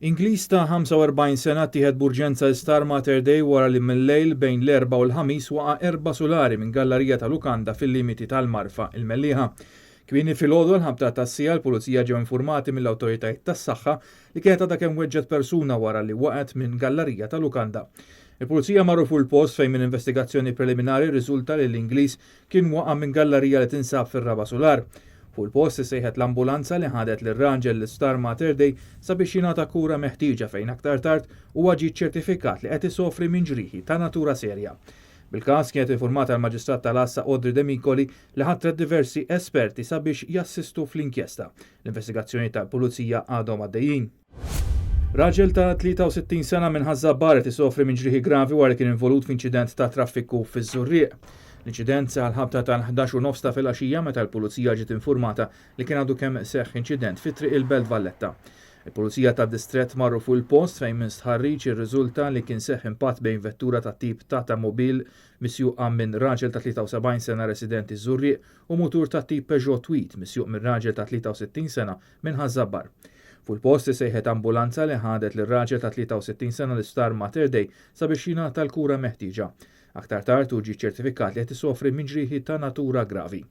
Ingliż ta' 45 sena ttieħed b'urġenza l-Isptar Mater Dei wara li mil-lejl bejn l-Erbgħa u l-Ħamis waqa' erba' sulari minn gallarija ta' lukanda fil-limiti tal-Marfa, il-Mellieħa. Kmieni filgħodu għall-ħabta tas-siegħa l-Pulizija ġew infurmati mill-awtoritajiet tas-saħħa li kienet għadha kemm weġġgħet persuna wara li waqgħet minn gallarija ta' lukanda. Il-Pulizija marru fuq il-post fejn minn investigazzjoni preliminari rriżulta li l-Ingliż kien waqa' minn gallarija li tinsab fir-raba' sular. Fuq il-post issejħet l-ambulanza li ħadet lir-raġel l-Isptar Mater Dei sabiex jingħata kura meħtieġa fejn aktar tard huwa ġie ċċertifikat li qed isofri minn ġrieħi ta' natura serja. Bil-każ kienet infurmata l-Maġistrat tal-Għassa Audrey Demicoli li ħatret diversi esperti sabiex jassistu fl-inkjesta. L-investigazzjonijiet tal-Pulizija għadhom għaddejjin. Raġel ta' 63 sena minn Ħaż-Żabbar qed isofri minn ġrieħi gravi wara li kien involut f'inċident ta' traffiku fiż-Żurrieq. L-inċident seħħ għall-ħabta tal-11 u nofs ta' filgħaxija meta l-Pulizija ġiet infurmata li kien għadu kemm seħħ inċident fi Triq il-Belt Valletta. Il-Pulizija tad-Distrett marru fuq il-post fejn minn stħarriġ irriżulta li kien seħħ impatt bejn vettura tat-tip Tata Mobile misjuqa minn raġel ta' 73 sena residenti ż-Żurrieq u mutur tat-tip Peugeot Tweed misjuq minn raġel ta' 63 sena minn Ħaż-Żabbar. Fuq il-post issejħet ambulanza li ħadet lir-raġel ta' 63 sena l-Isptar Mater Dei sabiex jingħata l-kura meħtieġa. Aktar tard hu ġie ċċertifikat li qed isofri minn ġrieħi ta' natura gravi.